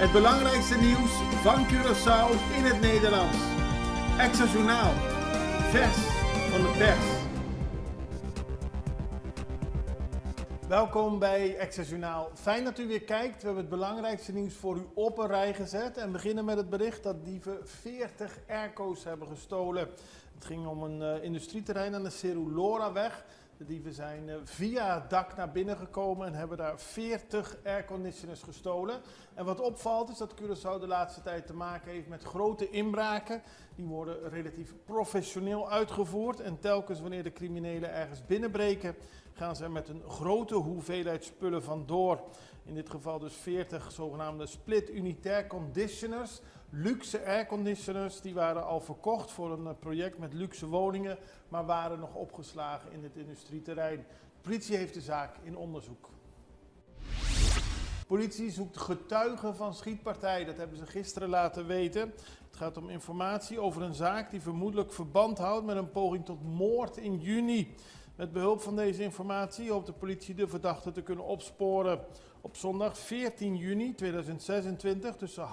Het belangrijkste nieuws van Curaçao in het Nederlands. Extra Journaal. Vers van de pers. Welkom bij Extra Journaal. Fijn dat u weer kijkt. We hebben het belangrijkste nieuws voor u op een rij gezet. En beginnen met het bericht dat dieven 40 airco's hebben gestolen. Het ging om een industrieterrein aan de Cerulora-weg. De dieven zijn via het dak naar binnen gekomen en hebben daar 40 airconditioners gestolen. En wat opvalt is dat Curaçao de laatste tijd te maken heeft met grote inbraken. Die worden relatief professioneel uitgevoerd. En telkens wanneer de criminelen ergens binnenbreken, gaan ze er met een grote hoeveelheid spullen vandoor. In dit geval dus 40 zogenaamde split unitair conditioners. Luxe airconditioners, die waren al verkocht voor een project met luxe woningen, maar waren nog opgeslagen in het industrieterrein. De politie heeft de zaak in onderzoek. Politie zoekt getuigen van schietpartij, dat hebben ze gisteren laten weten. Het gaat om informatie over een zaak die vermoedelijk verband houdt met een poging tot moord in juni. Met behulp van deze informatie hoopt de politie de verdachte te kunnen opsporen. Op zondag 14 juni 2026 tussen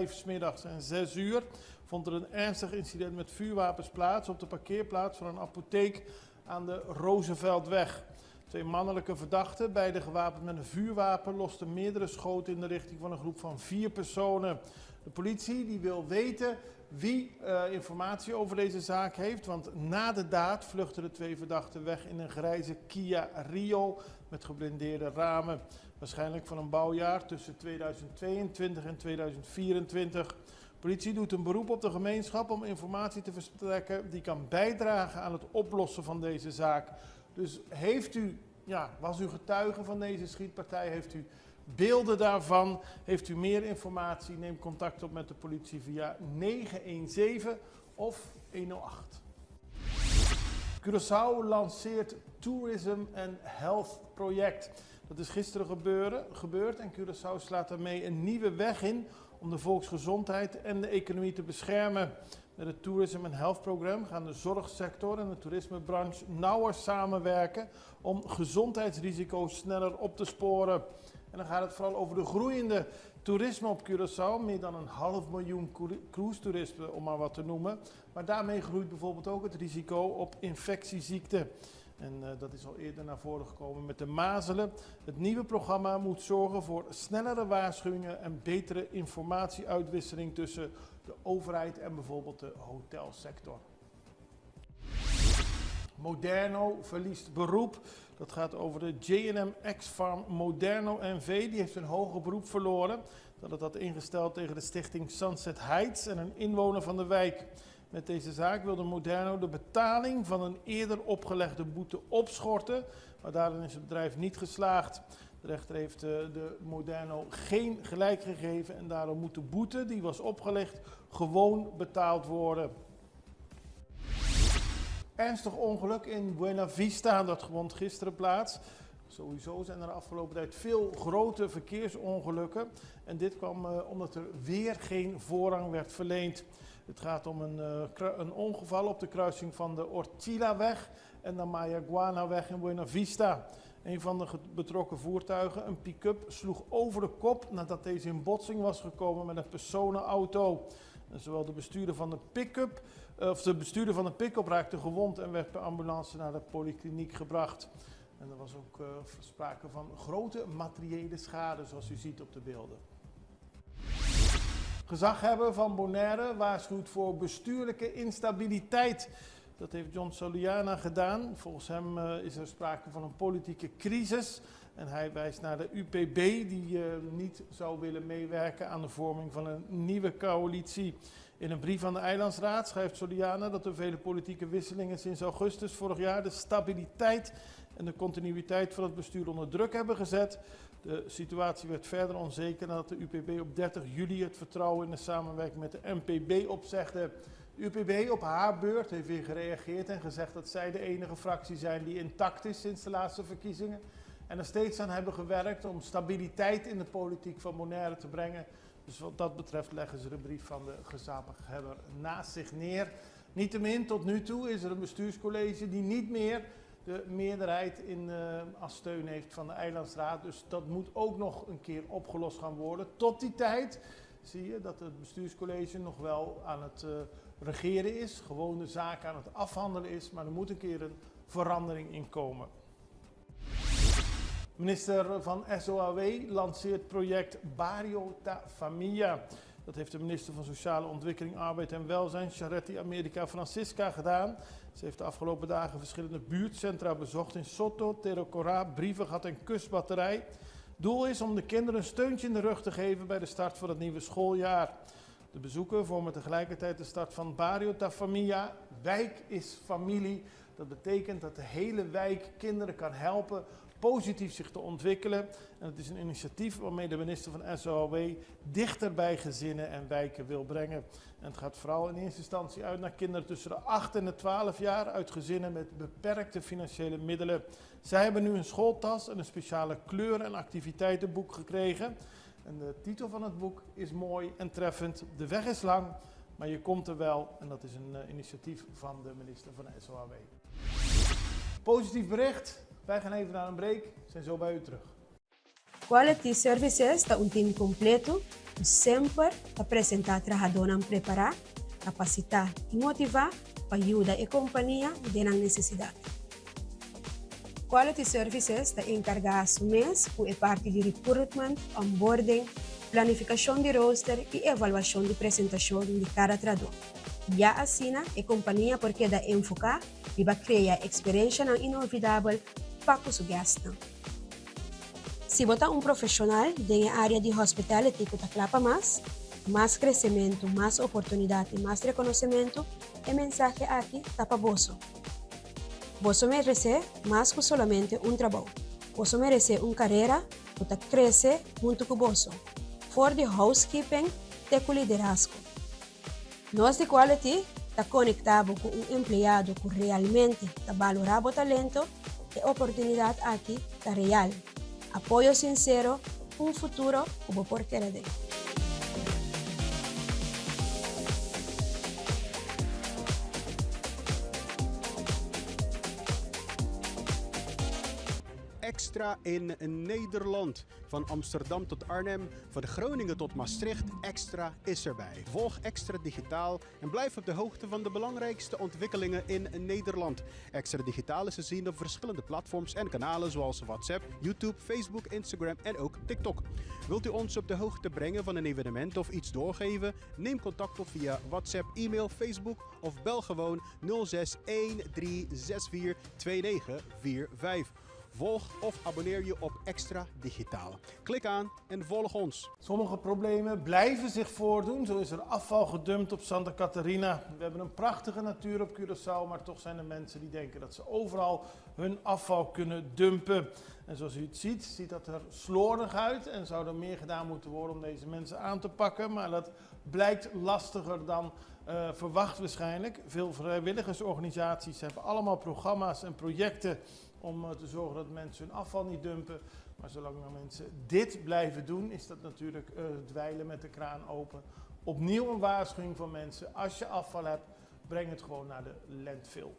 4.30 's middags en 6 uur vond er een ernstig incident met vuurwapens plaats op de parkeerplaats van een apotheek aan de Rooseveltweg. Twee mannelijke verdachten, beide gewapend met een vuurwapen, losten meerdere schoten in de richting van een groep van 4 personen. De politie die wil weten wie informatie over deze zaak heeft, want na de daad vluchtten de twee verdachten weg in een grijze Kia Rio met geblindeerde ramen. Waarschijnlijk van een bouwjaar tussen 2022 en 2024. Politie doet een beroep op de gemeenschap om informatie te verstrekken die kan bijdragen aan het oplossen van deze zaak. Dus was u getuige van deze schietpartij? Heeft u beelden daarvan? Heeft u meer informatie? Neem contact op met de politie via 917 of 108. Curaçao lanceert Tourism and Health project. Dat is gisteren gebeurd en Curaçao slaat daarmee een nieuwe weg in om de volksgezondheid en de economie te beschermen. Met het Tourism and Health Program gaan de zorgsector en de toerismebranche nauwer samenwerken om gezondheidsrisico's sneller op te sporen. En dan gaat het vooral over de groeiende toerisme op Curaçao. Meer dan een half miljoen cruise-toeristen, om maar wat te noemen. Maar daarmee groeit bijvoorbeeld ook het risico op infectieziekten. En dat is al eerder naar voren gekomen met de mazelen. Het nieuwe programma moet zorgen voor snellere waarschuwingen en betere informatieuitwisseling tussen de overheid en bijvoorbeeld de hotelsector. Moderno verliest beroep. Dat gaat over de J&M X-Farm Moderno NV. Die heeft een hoger beroep verloren. Dat het had ingesteld tegen de stichting Sunset Heights en een inwoner van de wijk. Met deze zaak wilde Moderno de betaling van een eerder opgelegde boete opschorten. Maar daarin is het bedrijf niet geslaagd. De rechter heeft de Moderno geen gelijk gegeven en daarom moet de boete die was opgelegd gewoon betaald worden. Ernstig ongeluk in Buena Vista, dat vond gisteren plaats. Sowieso zijn er de afgelopen tijd veel grote verkeersongelukken. En dit kwam omdat er weer geen voorrang werd verleend. Het gaat om een ongeval op de kruising van de Orchilaweg en de Mayaguanaweg in Buena Vista. Een van de betrokken voertuigen, een pick-up, sloeg over de kop nadat deze in botsing was gekomen met een personenauto. En zowel de bestuurder van de pick-up, of de bestuurder van de pick-up raakte gewond en werd per ambulance naar de polykliniek gebracht. En er was ook sprake van grote materiële schade, zoals u ziet op de beelden. Gezaghebber van Bonaire waarschuwt voor bestuurlijke instabiliteit. Dat heeft John Soliana gedaan. Volgens hem is er sprake van een politieke crisis. En hij wijst naar de UPB die niet zou willen meewerken aan de vorming van een nieuwe coalitie. In een brief aan de Eilandsraad schrijft Soliana dat de vele politieke wisselingen sinds augustus vorig jaar de stabiliteit en de continuïteit van het bestuur onder druk hebben gezet. De situatie werd verder onzeker nadat de UPB op 30 juli het vertrouwen in de samenwerking met de NPB opzegde. De UPB op haar beurt heeft weer gereageerd en gezegd dat zij de enige fractie zijn die intact is sinds de laatste verkiezingen. En er steeds aan hebben gewerkt om stabiliteit in de politiek van Bonaire te brengen. Dus wat dat betreft leggen ze de brief van de gezaghebber naast zich neer. Niettemin, tot nu toe is er een bestuurscollege die niet meer de meerderheid in, als steun heeft van de eilandsraad. Dus dat moet ook nog een keer opgelost gaan worden. Tot die tijd zie je dat het bestuurscollege nog wel aan het regeren is, gewoon de zaken aan het afhandelen is, maar er moet een keer een verandering in komen. Minister van SOAW lanceert project Barrio Ta Familia. Dat heeft de minister van Sociale Ontwikkeling, Arbeid en Welzijn, Charetti America Francisca, gedaan. Ze heeft de afgelopen dagen verschillende buurtcentra bezocht in Soto, Terocora, Brievengat en Kustbatterij. Doel is om de kinderen een steuntje in de rug te geven bij de start van het nieuwe schooljaar. De bezoeken vormen tegelijkertijd de start van Barrio Ta Familia. Wijk is familie. Dat betekent dat de hele wijk kinderen kan helpen positief zich te ontwikkelen. En het is een initiatief waarmee de minister van SOAW dichter bij gezinnen en wijken wil brengen. En het gaat vooral in eerste instantie uit naar kinderen tussen de 8 en de 12 jaar uit gezinnen met beperkte financiële middelen. Zij hebben nu een schooltas en een speciale kleur- en activiteitenboek gekregen. En de titel van het boek is mooi en treffend. De weg is lang, maar je komt er wel. En dat is een initiatief van de minister van SOAW. Positief bericht. Wij gaan even naar een break. Zijn zo bij u terug. Quality Services ta un team completo cu semper ta presenta trahadonan prepara, capacita y motiva pa yuda e compania den nan necesidad. Quality Services ta encarga su mes cu e parti di recruitment, onboarding, planificacion di rooster y evaluacion di presentacion di cada trahador. Ya asina e compania por keda enfoca riba crea experiencianan inolvidabel pa cu su guestnan. Si bo ta un profesional den e area di hospitality cu ta cla pa mas, mas crecemento, mas oportunidad y mas reconocemento, e mensahe aki ta pa boso. Boso merece mas cu solamente un trabou. Boso merece un carera cu ta crece hunto cu boso, for di housekeeping te cu liderazgo. Nos di Quality ta conecta bo cu un empleado cu realmente ta balora bo talento, e oportunidad aki ta real. Apoyo sincero, un futuro cu bo por kere den. Extra in Nederland. Van Amsterdam tot Arnhem, van Groningen tot Maastricht, Extra is erbij. Volg Extra Digitaal en blijf op de hoogte van de belangrijkste ontwikkelingen in Nederland. Extra Digitaal is te zien op verschillende platforms en kanalen zoals WhatsApp, YouTube, Facebook, Instagram en ook TikTok. Wilt u ons op de hoogte brengen van een evenement of iets doorgeven? Neem contact op via WhatsApp, e-mail, Facebook of bel gewoon 06 1364 2945. Volg of abonneer je op Extra Digitaal. Klik aan en volg ons. Sommige problemen blijven zich voordoen. Zo is er afval gedumpt op Santa Catarina. We hebben een prachtige natuur op Curaçao, maar toch zijn er mensen die denken dat ze overal hun afval kunnen dumpen. En zoals u het ziet, ziet dat er slordig uit en zou er meer gedaan moeten worden om deze mensen aan te pakken. Maar dat blijkt lastiger dan verwacht waarschijnlijk. Veel vrijwilligersorganisaties hebben allemaal programma's en projecten om te zorgen dat mensen hun afval niet dumpen. Maar zolang de mensen dit blijven doen, is dat natuurlijk dweilen met de kraan open. Opnieuw een waarschuwing van mensen. Als je afval hebt, breng het gewoon naar de landfill.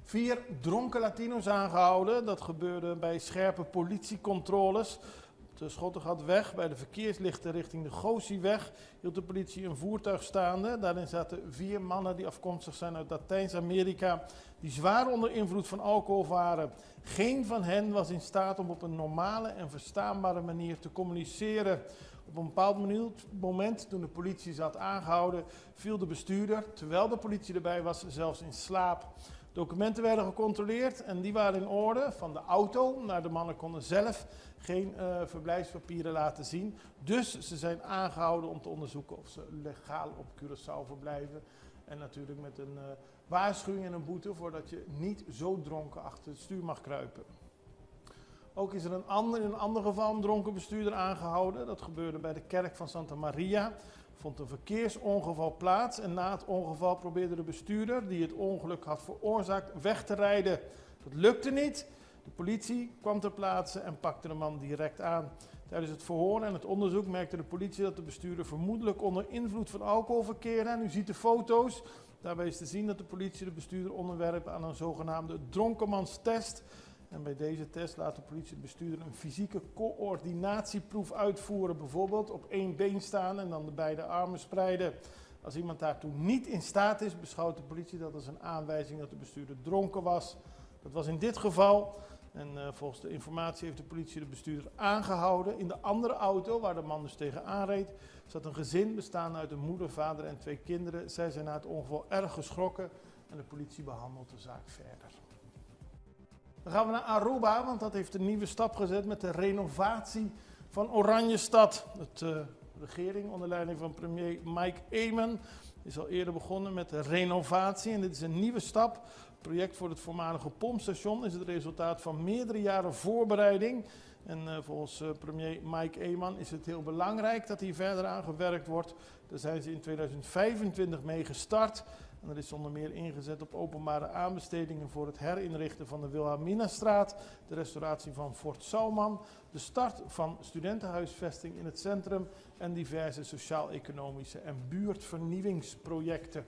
4 dronken Latino's aangehouden. Dat gebeurde bij scherpe politiecontroles. Op de Schottegatweg bij de verkeerslichten richting de Gosieweg hield de politie een voertuig staande. Daarin zaten 4 mannen die afkomstig zijn uit Latijns-Amerika, die zwaar onder invloed van alcohol waren. Geen van hen was in staat om op een normale en verstaanbare manier te communiceren. Op een bepaald moment, toen de politie ze had aangehouden, viel de bestuurder, terwijl de politie erbij was, zelfs in slaap. Documenten werden gecontroleerd en die waren in orde van de auto. Maar de mannen konden zelf geen verblijfspapieren laten zien. Dus ze zijn aangehouden om te onderzoeken of ze legaal op Curaçao verblijven. En natuurlijk met een waarschuwing en een boete voordat je niet zo dronken achter het stuur mag kruipen. Ook is er in een ander geval een dronken bestuurder aangehouden. Dat gebeurde bij de kerk van Santa Maria. Vond een verkeersongeval plaats en na het ongeval probeerde de bestuurder die het ongeluk had veroorzaakt weg te rijden. Dat lukte niet. De politie kwam ter plaatse en pakte de man direct aan. Tijdens het verhoor en het onderzoek merkte de politie dat de bestuurder vermoedelijk onder invloed van alcohol verkeerde. En u ziet de foto's. Daarbij is te zien dat de politie de bestuurder onderwerpt aan een zogenaamde dronkenmanstest. En bij deze test laat de politie de bestuurder een fysieke coördinatieproef uitvoeren. Bijvoorbeeld op één been staan en dan de beide armen spreiden. Als iemand daartoe niet in staat is, beschouwt de politie dat als een aanwijzing dat de bestuurder dronken was. Dat was in dit geval. En volgens de informatie heeft de politie de bestuurder aangehouden. In de andere auto, waar de man dus tegen aanreed, zat een gezin bestaande uit een moeder, vader en twee kinderen. Zij zijn na het ongeval erg geschrokken en de politie behandelt de zaak verder. Dan gaan we naar Aruba, want dat heeft een nieuwe stap gezet met de renovatie van Oranjestad. Het regering onder leiding van premier Mike Eman is al eerder begonnen met de renovatie. En dit is een nieuwe stap. Het project voor het voormalige pompstation is het resultaat van meerdere jaren voorbereiding. En volgens premier Mike Eman is het heel belangrijk dat hier verder aan gewerkt wordt. Daar zijn ze in 2025 mee gestart. En er is onder meer ingezet op openbare aanbestedingen voor het herinrichten van de Wilhelminastraat, de restauratie van Fort Salman, de start van studentenhuisvesting in het centrum en diverse sociaal-economische en buurtvernieuwingsprojecten.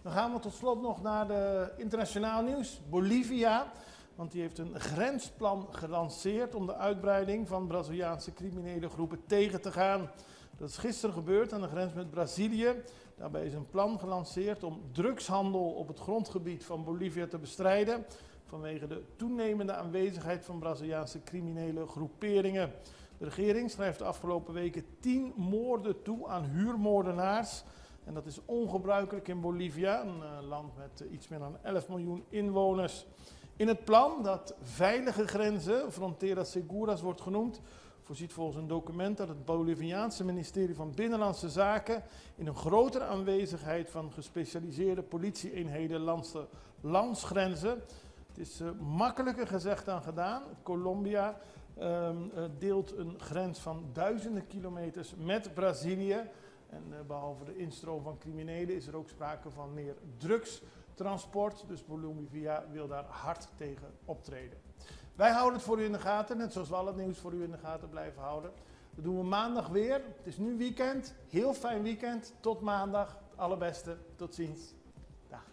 Dan gaan we tot slot nog naar de internationaal nieuws. Bolivia, want die heeft een grensplan gelanceerd om de uitbreiding van Braziliaanse criminele groepen tegen te gaan. Dat is gisteren gebeurd aan de grens met Brazilië. Daarbij is een plan gelanceerd om drugshandel op het grondgebied van Bolivia te bestrijden. Vanwege de toenemende aanwezigheid van Braziliaanse criminele groeperingen. De regering schrijft de afgelopen weken 10 moorden toe aan huurmoordenaars. En dat is ongebruikelijk in Bolivia, een land met iets meer dan 11 miljoen inwoners. In het plan dat veilige grenzen, Fronteras Seguras wordt genoemd, voorziet volgens een document dat het Boliviaanse ministerie van Binnenlandse Zaken in een grotere aanwezigheid van gespecialiseerde politieeenheden langs de landsgrenzen. Het is makkelijker gezegd dan gedaan. Colombia deelt een grens van duizenden kilometers met Brazilië. En behalve de instroom van criminelen is er ook sprake van meer drugstransport. Dus Bolivia wil daar hard tegen optreden. Wij houden het voor u in de gaten, net zoals we al het nieuws voor u in de gaten blijven houden. Dat doen we maandag weer. Het is nu weekend. Heel fijn weekend. Tot maandag. Het allerbeste. Tot ziens. Dag.